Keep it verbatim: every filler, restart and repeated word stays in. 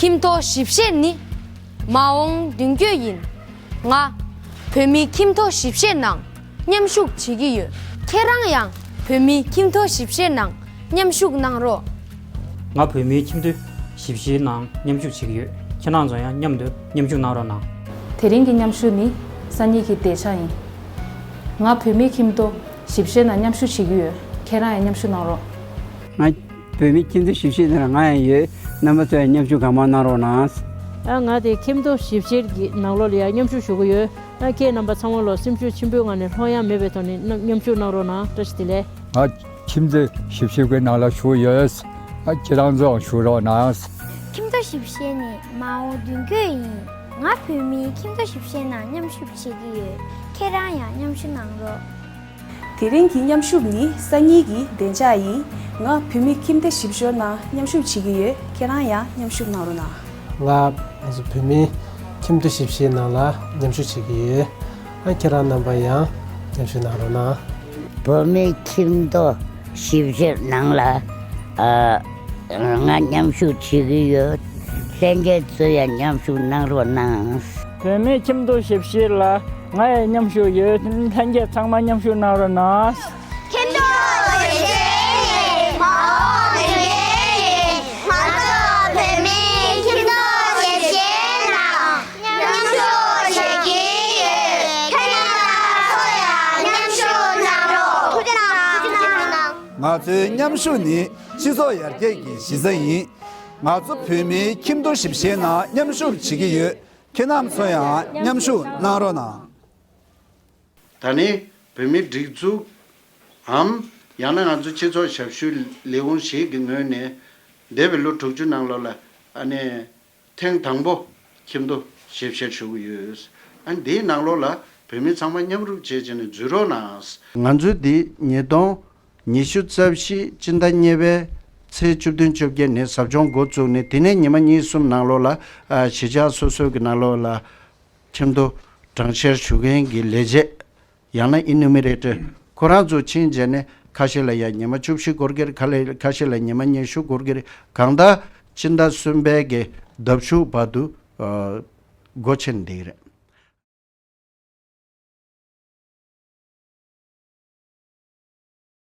ཁྱིམ་ཐོག་ཞིབ་བཤེར་ནི་མ་འོངས་མདུན་སྐྱོད་ཡིན། ང་བོད་མིའི་ཁྱིམ་ཐོག་ཞིབ་བཤེར་ནང་མཉམ་ཞུགས་བྱེད་ཀྱི་ཡོད། ཁྱེད་རང་ཡང་བོད་མིའི་ཁྱིམ་ཐོག་ཞིབ་བཤེར་ནང་མཉམ་ཞུགས་གནང་རོགས། ང་བོད་མིའི་ཁྱིམ་ཐོག་ཞིབ་བཤེར་ནང་མཉམ་ཞུགས་བྱེད་ཀྱི་ཡོད། ཁྱེད་རང་ཚོ་ཡང་མཉམ་དུ་མཉམ་ཞུགས་གནང་རོགས་གནང་། དེ་རིང་གི་མཉམ་ཞུགས་ནི་སང་ཉིན་གྱི་བདེ་འཇགས་ཡིན། ང་བོད་མིའི་ཁྱིམ་ཐོག་ཞིབ་བཤེར་ནང་མཉམ་ཞུགས་བྱེད་ཀྱི་ཡོད། ཁྱེད་རང་ཡང་མཉམ་ཞུགས་གནང་རོགས། ང་བོད་མིའི་ཁྱིམ་ཐོག་ཞིབ་བཤེར་ནང་ང་ཡང་ཡོད། རྣམ་པ་ཚོ་ཡང་མཉམ་ཞུགས་གང་མང་གནང་རོགས་གནང་། ཨ། ང་དེ་ཁྱིམ་ཐོག་ཞིབ་བཤེར་གྱི་ནང་ལོགས་ལ་ཡང་མཉམ་ཞུགས་ཞུ་གི་ཡོད། ཨ། ཁྱེད་རྣམ་པ་ཚང་མ་ལོ་སེམས་ཤུགས་ཆེན་པོའི་ངང་ནས་ལྷོད་ཡངས་མེད་པའི་ཐོག་ནས་མཉམ་ཞུགས་གནང་རོགས་གནང་། བཀྲ་ཤིས་བདེ་ལེགས། ང་ཁྱིམ་ཐོག་ཞིབ་བཤེར་གྱི་ནང་ལ་ཞུགས་ཡོད། ཨ། ཁྱེད་རང་ཚོ་ཡང་ཞུགས་རོགས་གནང་། ཁྱིམ་ཐོག་ཞིབ་བཤེར་ནི་མ་འོངས་མདུན་སྐྱོད་ཡིན། ང་བོད་མིའི་ཁྱིམ་ཐོག་ཞིབ་བཤེར་ནང་མཉམ་ཞུགས་བྱེད་ཀྱི་ཡོད། ཁྱེད་རང་ཡང་མཉམ་ཞུགས་གནང་རོགས། དེ་རིང་གི་མཉམ་ཞུགས་ནི་སང་ཉིན་གྱི་བདེ་འཇགས་ཡིན། ང་བོད་མིའི་ཁྱིམ་ཐོག་ཞིབ་བཤེར་ནང་མཉམ་ཞུགས་བྱེད་ཀྱི་ཡོད། ཁྱེད་རང་ཡང་མཉམ་ཞུགས་གནང་རོགས་གནང་། ང་ང་ཚོ་བོད་མིའི་ཁྱིམ་ཐོག་ཞིབ་བཤེར་ནང་ལ་མཉམ་ཞུགས་བྱེད་ཀྱི་ཡོད། ཨ། ཁྱེད་རང་རྣམ་པ་ཡང་མཉམ་ཞུགས་གནང་རོགས་གནང་། བོད་མིའི་ཁྱིམ་ཐོག་ཞིབ་བཤེར་ནང་ལ། ཨ། ང་མཉམ་ཞུགས་བྱེད་ཀྱི་ཡོད། ལྷན་རྒྱས་ཚོ་ཡང་མཉམ་ཞུགས་གནང་རོགས་གནང་། བོད་མིའི་ཁྱིམ་ཐོག་ཞིབ་བཤེར་ལ་ང་ཡང་མཉམ་ཞུགས་ཡོད། ལྷན་རྒྱས་ཚང་མ་མཉམ་ཞུགས་གནང་རོགས་གནང་། ཁྱིམ་ཐོག་ཞིབ་བཤེར་ནི་མ་འོངས་མདུན་སྐྱོད་ཡིན། ང་ཚོ་བོད་མིའི་ཁྱིམ་ཐོག་ཞིབ་བཤེར་ནང་མཉམ་ཞུགས་བྱེད་ཀྱི་ཡོད། ཁྱེད་རྣམ་པ་ཚོ་ཡང་མཉམ་ཞུགས་གནང་རོགས། ཐུགས་རྗེ་གནང་། ཐུགས་རྗེ་གནང་། ང་ཚོའི་མཉམ་ཞུགས་ནི་སྤྱི་ཚོགས་ཡར་རྒྱས་ཀྱི་གཞི་རྩ་ཡིན། ང་ཚོ་བོད་མིའི་ཁྱིམ་ཐོག་ཞིབ་བཤེར་ནང་མཉམ་ཞུགས་བྱེད་ཀྱི་ཡོད། ཁྱེད་རྣམ་ཚོ་ཡང་མཉམ་ཞུགས་གནང་རོགས་གནང་། ད་ནི་བོད་མིའི་སྒྲིག་འཛུགས་འམ། ཡང་ན་ང་ཚོ་སྤྱི་ཚོགས་ཞབས་ཞུའི་ལས་ཁུངས་ཤིག་གི་ངོས་ནས་འདས་པའི་ལོ་དྲུག་ཅུ་ནང་ལོགས་ལ་ཨ་ནི་ཐེངས་དང་པོ་ཁྱིམ་ཐོག་ཞིབ་བཤེར་ཞུ་གི་ཡོད། ཨ་ནི་འདིའི་ནང་ལོགས་ལ་བོད་མི་ཚང་མ་མཉམ་རུབ་བྱས་བྱས་ནས་འཛུལ་རོགས་གནང་། ང་ཚོས་འདི་ཉིས་སྟོང་ཉི་ཤུ་རྩ་བཞི་སྤྱི་ཟླ་གཉིས་པའི་ཚེས་བཅུ་བདུན་བཅོ་བརྒྱད་ནས་ཟབ་སྦྱོང་འགོ་བཙུགས་ནས། དེ་ནས་ཉི་མ་གཉིས་གསུམ་ནང་ལོགས་ལ་ཨ་གཞིས་ཆགས་སོ་སོའི་གི་ནང་ལོགས་ལ་ཁྱིམ་ཐོག་གྲངས་བཤེར་ཞུ་མཁན་གྱི་ལས་བྱེད། ཡང་ན་ཨི་ནུ་མི་རེ་ཊར་ཁོ་རང་ཚོ་ཕྱིན་རྗེས་ནས་ཁ་ཤས་ལ་ཡང་ཉི་མ་བཅུ་བཞི་འགོར་གྱི་རེད། ཁ་ལས་ཁ་ཤས་ལ་ཉི་མ་ཉི་ཤུ་འགོར་གྱི་རེད། གང་ལྟར་སྤྱི་ཟླ་གསུམ་པའི་གི་ལྡབ་གཞུག་བར་དུ་ཨ་སྒོ་ཕྱེ་ནས་བསྡད་ཀྱི་རེད།